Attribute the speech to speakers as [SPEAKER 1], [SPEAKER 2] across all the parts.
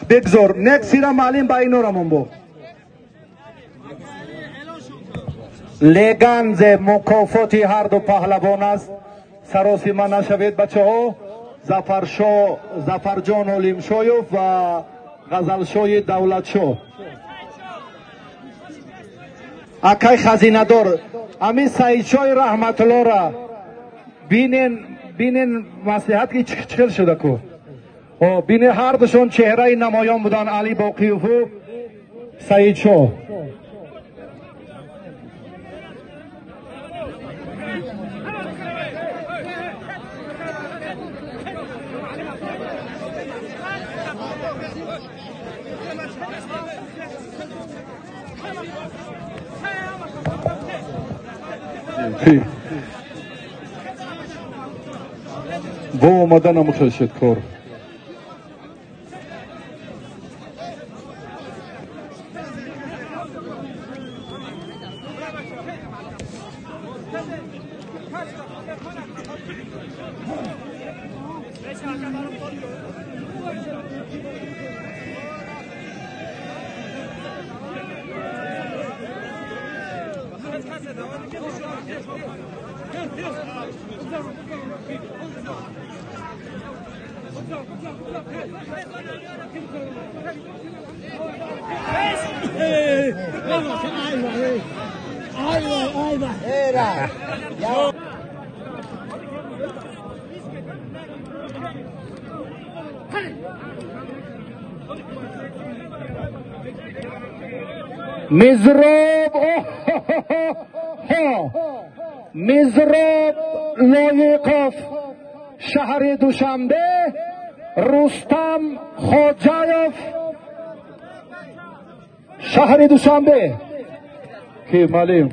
[SPEAKER 1] Бигзор нексира маълим ба инорамон бо. Леганзе мукофоти ҳарду паҳлавон аст. Саросима нашавед, бачаҳо. Зафаршо, Зафарҷон Олимшоев ва Ғазалшоҳи Давлатшоҳ. Акай хазинадор, ҳамин Саидшоҳи Раҳматуллоҳра бинен, бинен, маслиҳат ки чӣ хел шуда ку. Бинен, ҳардушон чеҳраи намоён буданд, Али Боқиеву Саидшоҳ. Во омада намухел шуд кор. Мизроб, Мизроб Лоиқов, шаҳри Душанбе, Рустам Хоҷаев, шаҳри Душанбе. Ки маълим?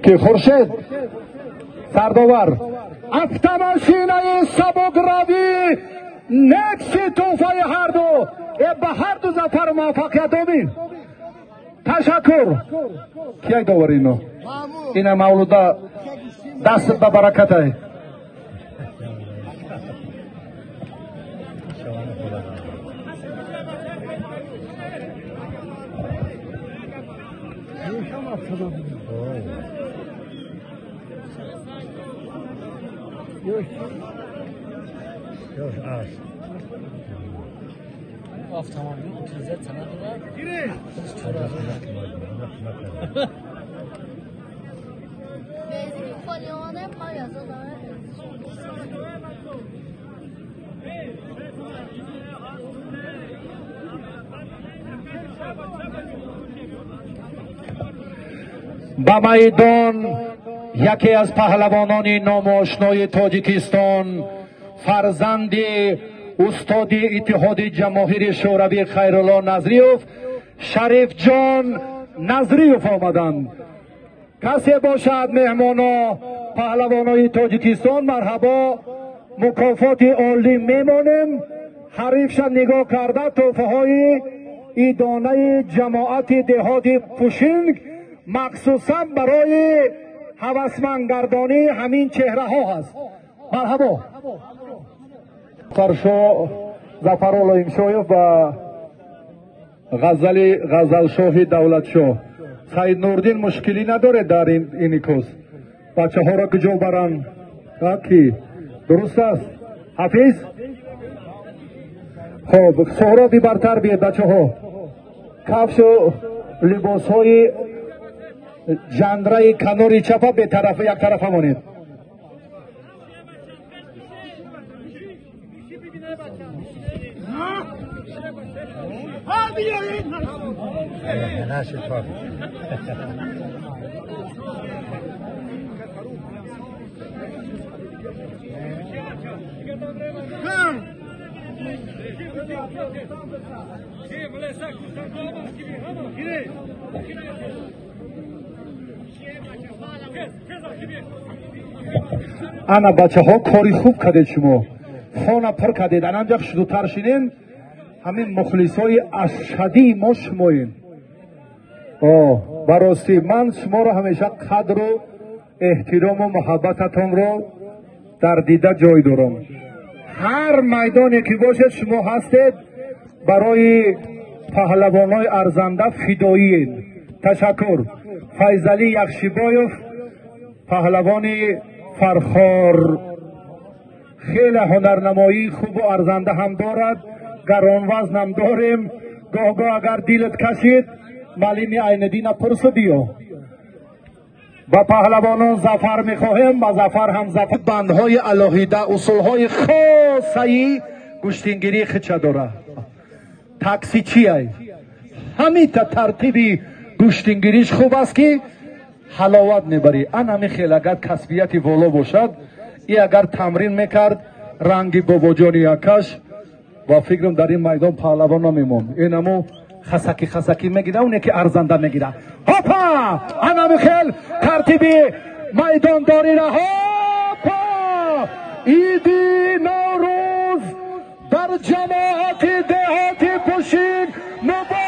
[SPEAKER 1] Ки Хуршед сардовар. Автомашинаи сабукравӣ Некси тӯҳфаи ҳарду, ба ҳарду зафару муваффақият омин. Ташаккур. Кияй довар ино? Ина Мавлуда, даст ба баракатай.
[SPEAKER 2] Автомобил 30 сана дорад.
[SPEAKER 1] Ба майдон яке аз паҳлавонони номошнои Тоҷикистон, фарзанди устоди Иттиҳоди Ҷамоҳири Шӯравӣ Хайрулло Назриев, Шарифҷон Назриев омаданд. Касе бошад, меҳмоно, паҳлавонои Тоҷикистон, марҳабо, мукофоти олӣ мемонем. Ҳарифша нигоҳ карда тӯҳфаҳои идонаи ҷамоати деҳоти Пушинг махсусан барои ҳавасмандгардонии ҳамин чеҳраҳо ҳаст. Марҳабо. Фаршо Зафаролло Имшоев ва Ғазали Ғазалшоҳи Давлатшоҳ. Саид Нурдин мушкилӣ надоред дар ин икос? Бачаҳоро куҷо баранд? Ки дуруст аст? Ҳафиз? Хоб, Соҳроби бартар биед, бачаҳо. Кафшу либосҳои ҷандраи канори чапа бетараф, яктарафа монед. Ана, бачаҳо, кори хуб кардед шумо, хона пур кардед. Ананҷа шудутар шинем. Ҳамин мухлисои ашадии мо шумоем. Ба ростӣ, ман шуморо ҳамеша қадру Эҳтирому муҳаббататонро дар дида ҷой дорам. Ҳар майдоне ки бошед, шумо ҳастед, барои паҳлавонҳои арзанда фидоиед. Ташаккур. Файзалӣ Яхшибоев, паҳлавони Фархор, хеле ҳунарнамоии хубу арзанда ҳам дорад, гаронвазн ҳам дорем. Гоҳ-гоҳ агар дилат кашид, маълими Айниддина пурсу биё. Ба паҳлавонон зафар мехоҳем, ба зафар ҳам зафар. Бандҳои алоҳида, усулҳои хосаи гӯштингирии хича дора. Такси чиай? Ҳамита тартиби гӯштингириш хуб аст, ки ҳаловат мебарӣ. Ан ҳами хел агар касбияти воло бошад, и агар тамрин мекард ранги бобоҷони якаш, ва фикрам дар ин майдон паҳлавон намемонд. Инаму хасаки хасаки мегира, оне ки арзанда мегира. Ҳопа! Анами хел тартиби майдондорира. Ҳопа! Иди Наврӯз дар ҷамоати деҳоти Пушин муборак.